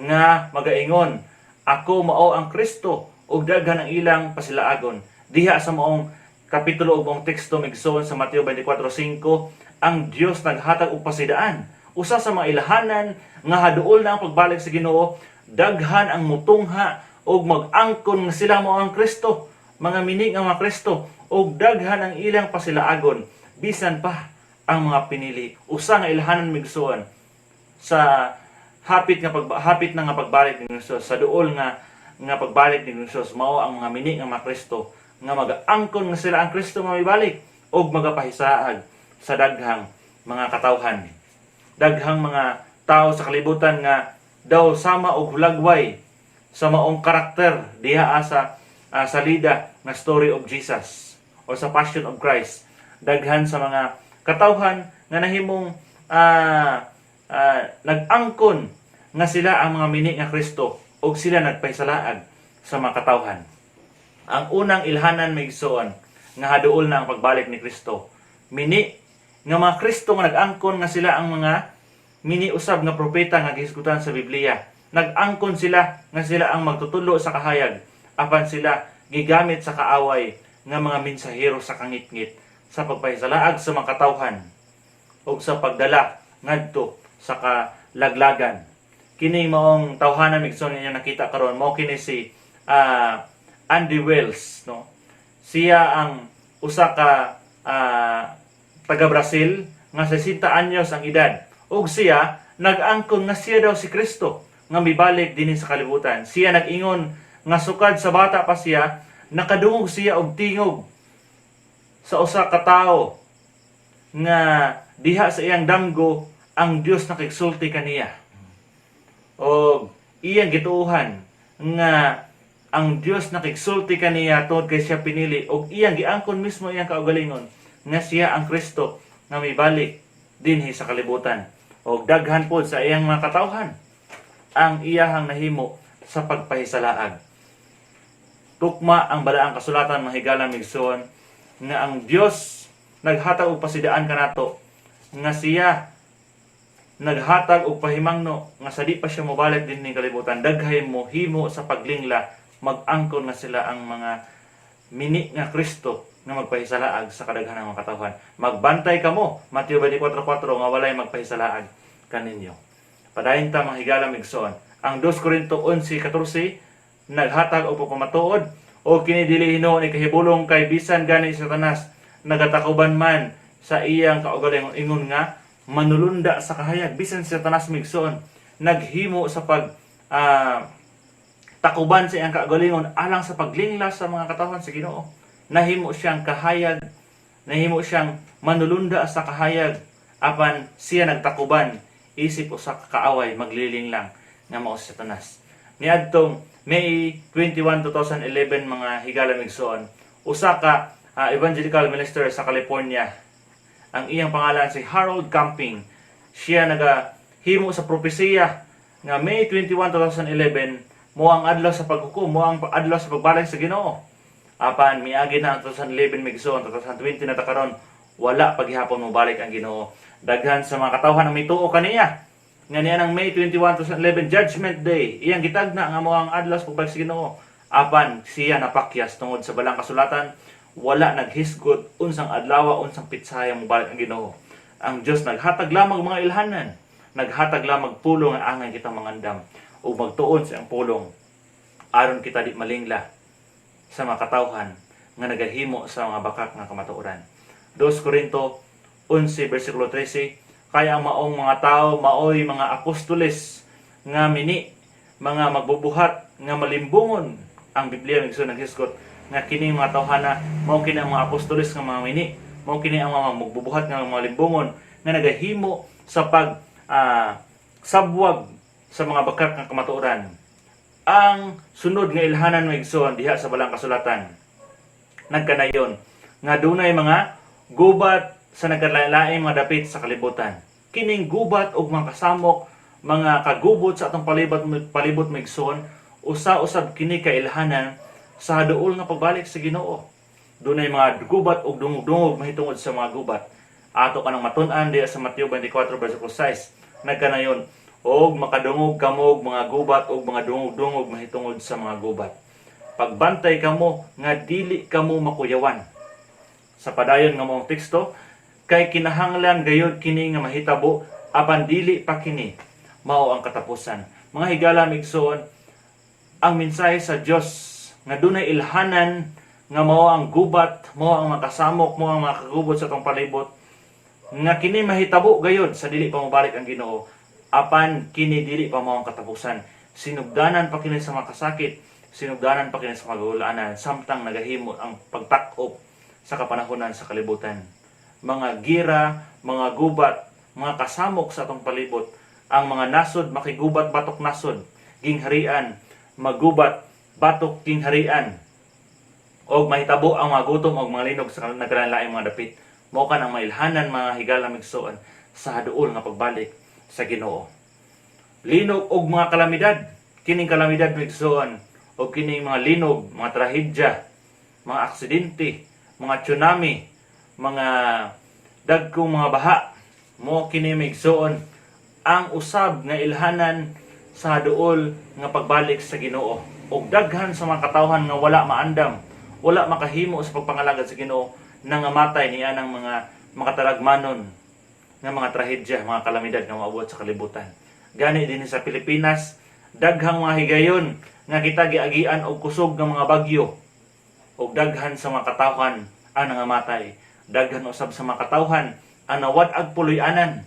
nga magaingon, 'Ako mao ang Kristo,' ug daghan ang ilang pasilaagon." Diha sa maong kapitulo ug maong teksto, migsuon, sa Mateo 24:5, ang Dios naghatag og pasidaan. Usa sa mga ilhanan nga haduol na ang pagbalik sa Ginoo, daghan ang mutungha ug mag-angkon nga sila mao ang Kristo, mga mini nga mga Kristo, ug daghan ang ilang pasilaagon bisan pa ang mga pinili. Usa nga ilhanan, migsuon, sa hapit na nga pagbalik ni Jesus, sa duol nga nga pagbalik ni Jesus, mao ang mga mini nga mga Kristo nga magaangkon nga sila ang Kristo nga mibalik ug magapahisaag sa daghang mga katawhan. Daghang mga tao sa kalibutan nga daw sama og hulagway sa maong karakter diha sa salida nga story of Jesus o sa Passion of Christ. Daghan sa mga katawhan nga nahimong nag-angkon nga sila ang mga mini nga Kristo ug sila nagpahisalaag sa mga katawhan. Ang unang ilhanan, migsuon, nga haduol na ang pagbalik ni Kristo, mini nga mga Kristo nga nag-angkon nga sila ang mga mini usab nga propeta nga gihisgutan sa Biblia. Nag-angkon sila nga sila ang magtutudlo sa kahayag apan sila gigamit sa kaaway nga mga mensahero sa kangitngit sa pagpahisalaag sa mga katawhan ug sa pagdala ngadto sa kalaglagan. Kini maong tawhana, migsuon, inyo nakita karon, mao kini si Andy Wells, no? Siya ang usa ka taga Brazil nga 60 anyos ang edad ug siya nag-angkon nga siya daw si Kristo nga mibalik dinhi sa kalibutan. Siya nag-ingon nga sukad sa bata pa siya, nakadungog siya og tingog sa usa ka tawo nga diha sa iyang damgo ang Dios nakigsulti kaniya. O iyang gituohan nga ang Dios nakigsulti kaniya tungod kay siya pinili, og iyang giangkon mismo iyang kaugalingon nga siya ang Kristo nga mibalik dinhi sa kalibutan. Og daghan pod sa iyang mga katawhan ang iyahang nahimo sa pagpahisalaag. Tukma ang balaang kasulatan, mga higala, migsuon, nga ang Dios naghatag og pasidaan kanato nga siya naghatag og pahimangno nga sa di pa siya mobalik dinhi kalibutan, daghay mo himo sa paglingla, mag-angkon nga sila ang mga mini nga Kristo nga magpahisalaag sa kadaghanan ng mga katawhan. "Magbantay kamo," Mateo 24:4, "nga walay magpahisalaag kaninyo." Padayon ta, mga higala, migsoon. Ang 2 Corinto 11:14 naghatag og pagpamatuod, "O kini dili hinuon ikahibulong, kay bisan gani si Satanas nagatakuban man sa iyang kaugalingon ingon nga manulunda sa kahayag." Bisan si Satanas, migsoon, naghimo sa pag takuban sa iyang kaugalingon alang sa paglingla sa mga katawhan sa Ginoo. Nahimo siyang kahayag, nahimo siyang manulunda sa kahayag, apan siya nagtakuban isip usa ka kaaway magliling lang nga mao si Satanas. Niadtong May 21, 2011, mga higala, migsoon, usa ka evangelical minister sa California. Ang iyang pangalan si Harold Camping. Siya nagahimo sa propesiya nga May 21, 2011 mo ang adlaw sa paghukom, mo ang adlaw sa pagbalik sa Ginoo. Apan miagi na ang 2011, migsoon, 2020 na ta karon, wala paghihapon mobalik ang Ginoo. Daghan sa mga katawhan ang mituo kaniya nga niya ng May 21, 2011, Judgment Day. Iyang gitagna nga mo ang adlaw sa pagbalik sa Ginoo. Apan siya napakyas tungod sa balang kasulatan, wala naghisgot unsang adlaw, unsang pitsaya mobalik ang Ginoo. Ang Dios naghatag lamang mga ilhanan, naghatag lamang pulong nga angay kita mangandam ug magtuon sa iyang pulong aron kita di malingla sa mga katawhan nga nagahimo sa mga bakak nga kamatuoran. 2 Corinto 11 versikulo 13, "Kaya ang maong mga tao maoy mga apostoles nga mini, mga magbubuhat nga malimbungon." Ang Biblia, migsuon, naghisgot nga kining mga tawhana mao kini ang mga apostoles nga mga mini. Mao kini ang mga mugbubuhat nga mga limbungon nga nagahimo sa pag sabwag sa mga bakak nga kamatuoran. Ang sunod nga ilhanan, mga igsoon, diha sa Balaang Kasulatan, nagkanayon nga dunay mga gubat sa nagkalain mga dapit sa kalibutan. Kining gubat og mga kasamok, mga kagubot sa atong palibot, mga igsoon, usa usab kini ka ilhanan sa duol nga pagbalik sa Ginoo. Dunay mga gubat og dungog-dungog mahitungod sa mga gubat. Ato kanang matun-an diha sa Mateo 24 versikulo 6. Nagkanayon, "Og makadungog kamo og mga gubat og mga dungog-dungog mahitungod sa mga gubat. Pagbantay kamo nga dili kamo makuyawan." Sa padayon nga maong teksto, "Kay kinahanglan gayud kini nga mahitabo, apan dili pa kini mao ang katapusan." Mga higala, igsoon, ang mensahe sa Dios nga dunay ilhanan nga mao ang gubat, mao ang mga kasamok, mao ang mga kagubot sa atong palibot, nga kini mahitabo gayud sa dili pa mobalik ang Ginoo, apan kini dili pa mao ang katapusan. Sinugdanan pa kini sa mga kasakit, sinugdanan pa kini sa mga samtang nagahimo ang pagtak-op sa kapanahonan sa kalibutan. Mga gira, mga gubat, mga kasamok sa atong palibot, ang mga nasod makigubat batok nasod, gingharian magubat batok gingharian, og mahitabo ang mga gutom og mga linog sa nagkalainlaing mga dapit. Mao kanang mailhanan, mga higala, igsoon, sa duol nga pagbalik sa Ginoo. Linog og mga kalamidad. Kining kalamidad, igsoon, og kining mga linog, mga trahedya, mga aksidente, mga tsunami, mga dagkong mga baha, mo kini, igsoon, ang usab nga ilhanan sa duol nga pagbalik sa Ginoo. Og daghan sa mga katawhan nga wala maandam, wala makahimo sa pagpangalagad sa Ginoo, nangamatay niya ng mga makatalagmanon nga mga trahedya, mga kalamidad nga maabot sa kalibutan. Gani din sa Pilipinas, daghang mga higayon nga kita giagian og kusog nga mga bagyo og daghan sa mga katawhan ang nangamatay. Daghan usab sa mga katawhan ang nawad-ag puloy-anan,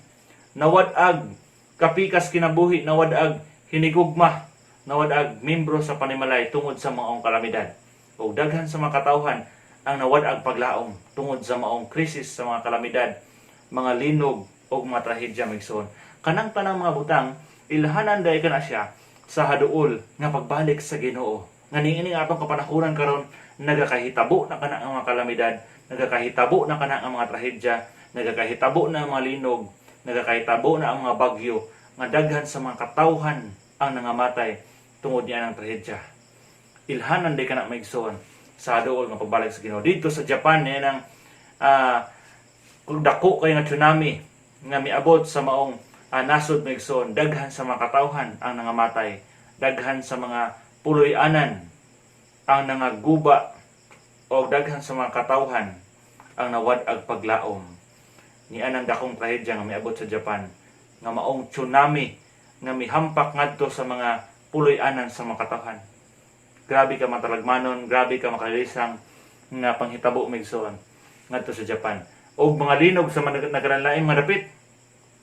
nawad-ag kapikas kinabuhi, nawad-ag hinigugma, nawad-ag membro sa panimalay tungod sa maong kalamidad. Og daghan sa mga katawhan ang nawad-ag paglaom tungod sa maong krisis sa mga kalamidad, mga linog og mga trahedya, igsoon. Kanang tanang mga butang, ilhanan dai kana siya sa haduol nga pagbalik sa Ginoo. Nga niini atong kapanahunan karon, nagakahitabo na kana ang mga kalamidad, nagakahitabo na kana ang mga trahedya, nagakahitabo na ang mga linog, nagakahitabo na ang mga bagyo nga daghan sa mga katawhan ang nangamatay tungod niya ng trahedya. Ilhanan di kana, maigsoon, sa duol nga pagbalik sa Ginoo. Dito sa Japan niya nang dako kay nga tsunami nga miabot sa maong nasod, maigsoon, daghan sa mga katawhan ang nangamatay, daghan sa mga puloy-anan ang nangaguba o daghan sa mga katawhan ang nawad-ag paglaom ni anang dakong trahedya nga miabot sa Japan nga maong tsunami nga mihampak ngadto sa mga puloy-anan sa mga katawhan. Grabe ka matalagmanon, grabe ka makalisang nga panghitabo, migsoon, ngadto sa Japan. Og mga linog sa mga nagkalainlaing mga dapit.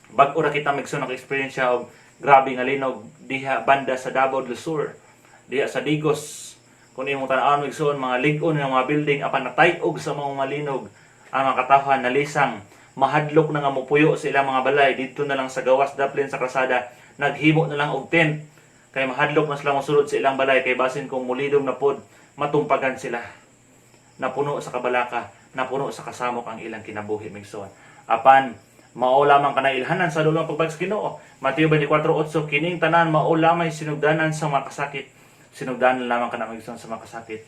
Bag-o ra kita, migsoon, naka-experience siya og grabe nga linog diha banda sa Davao del Sur, diha sa Digos. Kung imong tan-awon, migsoon, mga lig-on nga mga building, apan natay-og sa mga linog ang mga katawhan, nalisang, mahadlok na nga mopuyo sa ilang mga balay didto na lang sa gawas daplin sa krasada, naghimo na lang og tent kay mahadlok na sila mosulod sa ilang balay kay basin kung mulidong na pod, matumpagan sila. Napuno sa kabalaka, napuno sa kasamok ang ilang kinabuhi, migsoon. Apan mao lamang kana ilhanan sa duol nga pagbalik sa Ginoo. Mateo 24:8, "Kining tanan mao lamay sinugdanan sa mga kasakit." Sinugdanan lamang kana, migsoon, sa mga kasakit.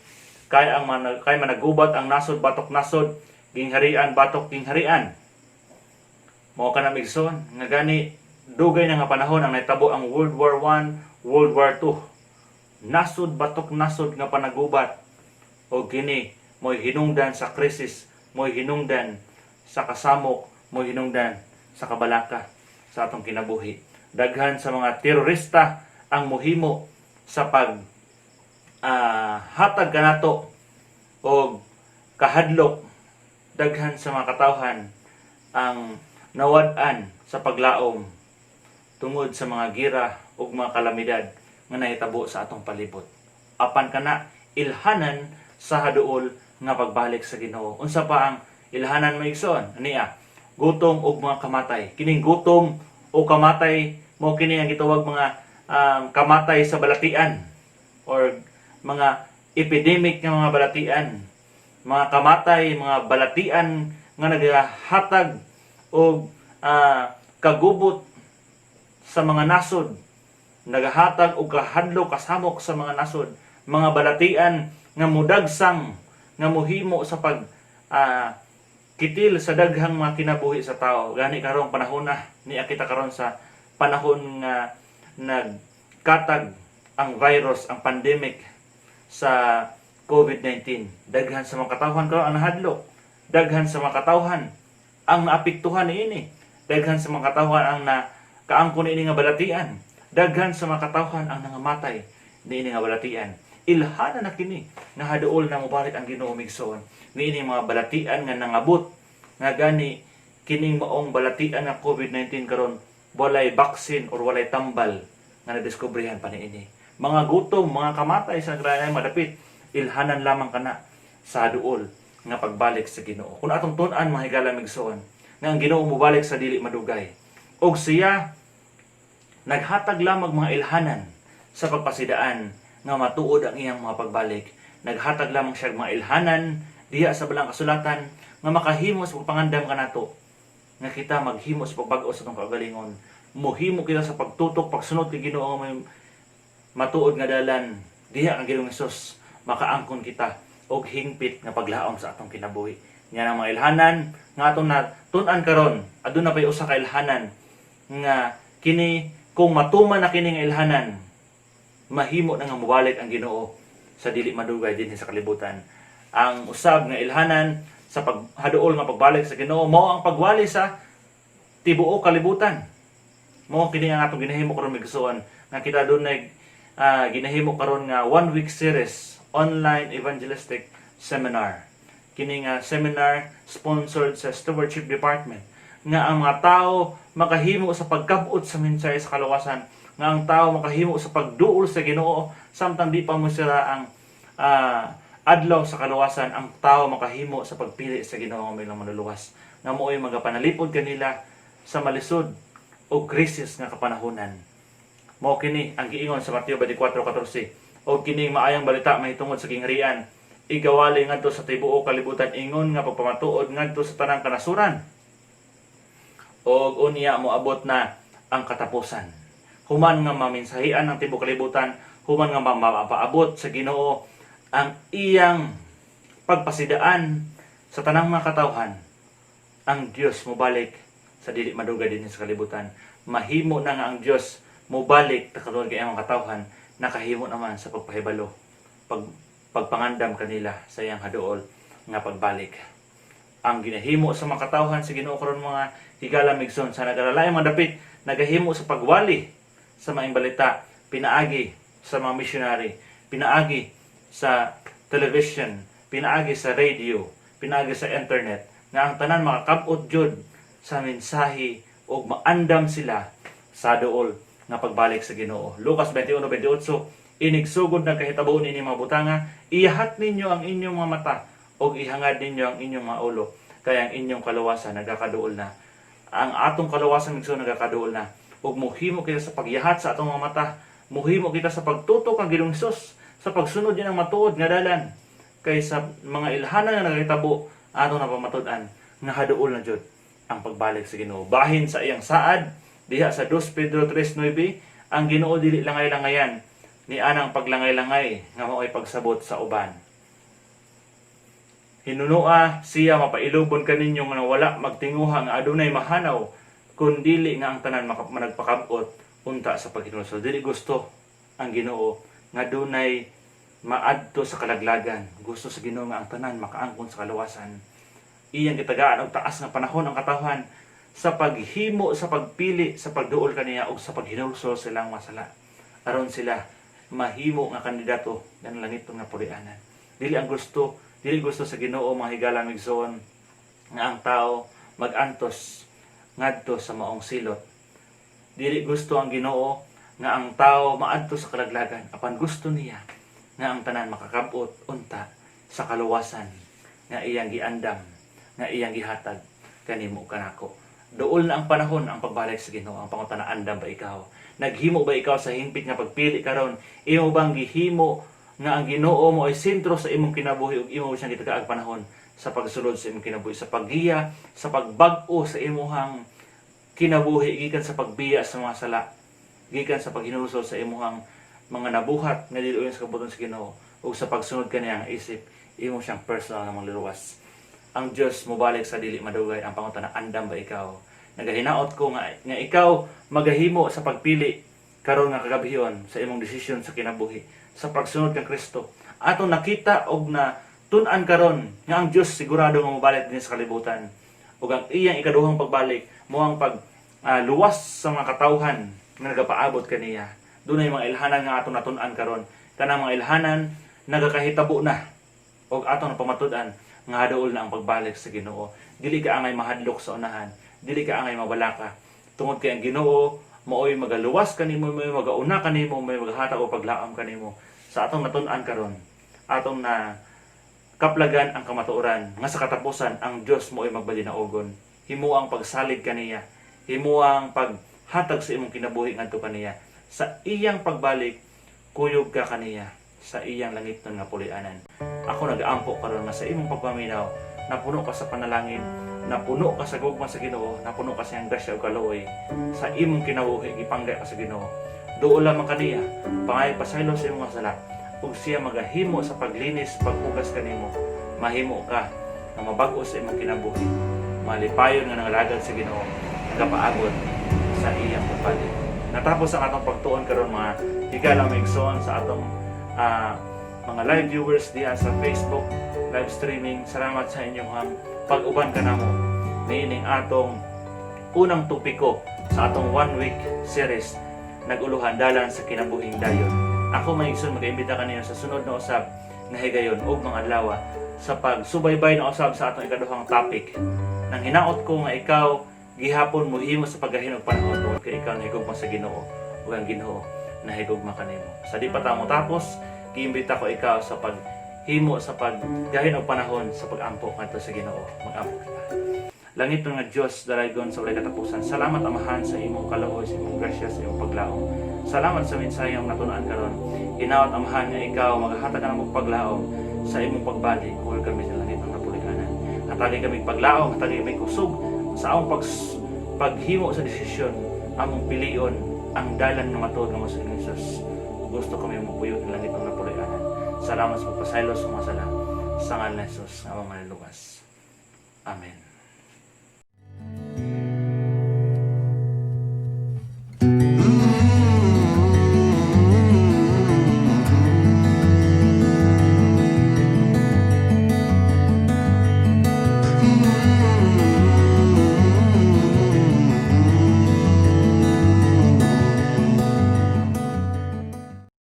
Kay managubat ang nasod batok nasod, gingharian batok gingharian. Mao kana, migsoon, nga gani dugay na nga panahon ang nahitabo ang World War I, World War II. Nasod batok nasod nga panagubat o kini mo'y hinungdan sa krisis, mo'y hinungdan sa kasamok, mo'y hinungdan sa kabalaka sa atong kinabuhi. Daghan sa mga terorista ang muhimo sa pag hatag kanato og kahadlok. Daghan sa mga katawhan ang nawad-an sa paglaom tungod sa mga gira ug mga kalamidad nga nahitabo sa atong palibot. Apan kana ilhanan sa haduol nga pagbalik sa Ginoo. Unsa pa ang Ilhanan, mga igsoon, niya gutom og mga kamatay. Kining gutom o kamatay mo kini ang gitawag mga kamatay sa balatian or mga epidemic nga mga balatian, mga kamatay, mga balatian nga nagahatag og kagubot sa mga nasod, nagahatag og kahadlok, kasamok sa mga nasod, mga balatian nga mudagsang, nga muhimo sa pag kitil sa daghang mga kinabuhi sa tao. Gani karong panahon na niya kita karon sa panahon nga nagkatag ang virus, ang pandemic sa COVID-19. Daghan sa mga katawhan karon ang nahadlok. Daghan sa mga katawhan ang naapektuhan niini. Daghan sa mga katawhan ang nakaangkon niini nga balatian. Daghan sa mga katawhan ang nangamatay niini nga balatian. Ilhanan na kini nga haduol na mobalik ang Ginoo, migsoon, niini mga balatian nga nangabot, nga gani kining maong balatian nga COVID-19 karon walay vaccine or walay tambal nga nadiskobrehan pa niini. Mga gutom, mga kamatay sa naglaing madapit, ilhanan lamang kana sa duol nga pagbalik sa Ginoo. Kung atong tun-an, mga higala, migsoon, nga ang Ginoo mobalik sa dili madugay. Og siya naghatag lamang mga ilhanan sa pagpasidaan nga matuod ang iyang mga pagbalik. Naghatag lamang siya og mga ilhanan diha sa Balaang Kasulatan nga makahimo sa pagpangandam kanato nga kita maghimo sa pagbag-o sa atong kaugalingon. Muhimo kita sa pagtutok, pagsunod kay Ginoo nga may matuod nga dalan diha ang Ginoong Hesus, makaangkon kita og hingpit nga paglaom sa atong kinabuhi. Nya ang mga ilhanan nga atong natun-an karon, aduna pay usa ka ilhanan nga kini kung matuman na kini nga ilhanan, mahimo na nga mobalik ang Ginoo sa dili madugay dinhi sa kalibutan. Ang usab nga ilhanan sa paghaduol nga pagbalik sa Ginoo mao ang pagwali sa tibuok kalibutan. Mao kini ang atong ginahimo karon, migsuon, nga kita dunay ginahimo karon nga one week series online evangelistic seminar. Kini nga seminar sponsored sa Stewardship Department nga ang mga tao makahimo sa pagkabot sa mensahe sa kaluwasan, nga ang tao makahimo sa pagduol sa Ginoo samtang di pa mo sira ang adlaw sa kaluwasan, ang tao makahimo sa pagpili sa Ginoo nga ilang manluluwas nga mao'y magapanalipod kanila sa malisod o krisis nga kapanahonan. Mao kini ang giingon sa Mateo 24:14: "Og kining maayong balita mahitungod sa gingharian igawali ngadto sa tibuok kalibutan ingon nga pagpamatuod ngadto sa tanang kanasuran, og unya moabot na ang katapusan." Human nga maminsahian ang tibuok kalibutan, human nga mapaabot sa Ginoo ang iyang pagpasidaan sa tanang mga katawhan, ang Dios mobalik sa dili madugay dinhi sa kalibutan. Mahimo na nga ang Dios mobalik takadon kay ang mga katawhan nakahimo naman sa pagpahibalo, pagpangandam kanila sa iyang haduol nga pagbalik. Ang ginahimo sa mga katawhan sa Ginoo karon, mga higala, migsoon, sa nagalalaing mga dapit, nagahimo sa pagwali sa maayong balita pinaagi sa mga missionary, pinaagi sa television, pinaagi sa radio, pinaagi sa internet, nga ang tanan makakabot jud sa mensahe ug maandam sila sa duol nga pagbalik sa Ginoo. Lucas 21:28: "Inigsugod na kahitabo ini mga butanga, iyahat ninyo ang inyong mga mata ug ihangad ninyo ang inyong mga ulo, kay ang inyong kaluwasan nagakaduol na." Ang atong kaluwasan, migsoon, nagakaduol na. Ug muhimo kita sa pagyahat sa atong mga mata, muhimo kita sa pagtutok ang Ginoong Hesus, sa pagsunod niya ng matuod nga dalan. Kay sa mga ilhanan nga nagahitabo, atong napamatud-an nga haduol na jud ang pagbalik sa Ginoo. Bahin sa iyang saad diha sa 2 Pedro 3:9, "Ang Ginoo dili langay-langayan ni anang paglangay-langay nga mao'y pagsabot sa uban. Hinunoa siya mapailubon kaninyo nga wala magtinguha nga adunay mahanaw kun dili nga ang tanan managpakabot unta sa paghinulsol." Dili gusto ang Ginoo nga dunay maadto sa kalaglagan. Gusto sa Ginoo nga ang tanan makaangkon sa kaluwasan. Iyang gitagaan og taas nga panahon ang katawhan sa paghimo sa pagpili sa pagduol kaniya ug sa paghinulsol sa ilang masala aron sila mahimo nga kandidato ng langit nga purianan. Dili gusto sa Ginoo, mga higala, migsoon, nga ang tao magantos ngadto sa maong silot. Dili gusto ang Ginoo nga ang tao maadto sa kalaglagan, apan gusto niya nga ang tanan makakabot unta sa kaluwasan nga iyang giandam nga iyang gihatag kanimo, kanako. Duol na ang panahon ang pagbalik sa Ginoo. Ang pangutana, andam ba ikaw? Naghimo ba ikaw sa hingpit nga pagpili karon? Imo bang gihimo nga ang Ginoo mo ay sentro sa imong kinabuhi ug imo siyang gitagaag panahon sa pagsulod sa imong kinabuhi, sa paggiya, sa pagbag-o sa imuhang kinabuhi gikan sa pagbiya sa mga sala, gikan sa paghinulsol sa imuhang mga nabuhat nga dili uyon sa kabubut-on sa Ginoo ug sa pagsunod kaniya isip imo siyang personal nga manluluwas? Ang Dios mobalik sa dili madugay. Ang pangutana, andam ba ikaw? Nagahinaot ko nga ikaw magahimo sa pagpili karon nga kagabhion sa imong desisyon sa kinabuhi sa pagsunod kang Kristo. Atong nakita og na tun-an karon nga ang Dios sigurado nga mobalik dinhi sa kalibutan ug ang iyang ikaduhang pagbalik mo ang pag luwas sa mga katawhan nga nagapaabot kaniya. Dunay mga ilhanan nga atong natun-an karon. Kanang mga ilhanan nagakahitabo na og atong napamatud-an nga duol na ang pagbalik sa Ginoo. Dili ka angay mahadlok sa unahan, dili ka angay mabalaka tungod kay ang Ginoo maoy magaluwas kanimo, maoy magauna kanimo, maoy magahatag og paglaom kanimo. Sa atong natun-an karon, atong na kaplagan ang kamatuoran nga sa katapusan ang Dios mo ay magbalinaogon. Himo ang pagsalig kaniya, himo ang paghatag sa imong kinabuhi ngadto kaniya. Sa iyang pagbalik, kuyog ka kaniya sa iyang langitnon nga pulianan. Ako nagaampo karon nga sa imong pagpaminaw, napuno ka sa panalangin, napuno ka sa gugma sa Ginoo, napuno ka sa iyang grasya ug kaluoy sa imong kinabuhi. Gipangga ka sa Ginoo. Duol lamang kaniya, pangayo pasaylo sa imong mga sala ug siya magahimo sa paglinis, paghugas kanimo. Mahimo ka nga mabag-o sa imong kinabuhi, malipayon nga nangalagad sa Ginoo, nagapaabot sa iyang pagbalik. Natapos ang atong pagtuon karon, mga higala, mga igsoon, sa atong mga live viewers diha sa Facebook live streaming. Salamat sa inyong pag-uban kanamo niining atong unang topiko sa atong one week series, Nag-uluhan Dalan sa Kinabuhing Dayon. Ako, mga igsoon, mag-imbita kaninyo sa sunod na usab nga higayon og mga adlaw sa pagsubaybay na usab sa atong ikaduhang topic. Nang hinaot ko nga ikaw gihapon mohimo sa paggahin og panahon tungod kay ikaw nahigugma sa Ginoo ug ang Ginoo nahigugma kanimo. Sa di pa ta motapos, giimbita ko ikaw sa paghimo sa paggahin og panahon sa pagampo ngadto sa Ginoo. Magampo kita. Langit nga Dios, dalaygon sa walay katapusan. Salamat, Amahan, sa imong kaluoy, sa imong grasya, sa imong paglaom. Salamat sa mensahe ang natun-an karon. Hinaot, Amahan, nga ikaw maghatag ka ng paglaom sa imong pagbalik kung kami sa langit ang napulianan. Hatagi kami paglaom, hatagi kami kusog sa among paghimo sa desisyon, among pilion ang dalan nga matuod nga sa Jesus. Gusto kami mapuyo ng langit ang napulianan. Salamat sa pagpasaylo sa mga sala. Sa ngalan ni Jesus, nga among manluluwas. Amen.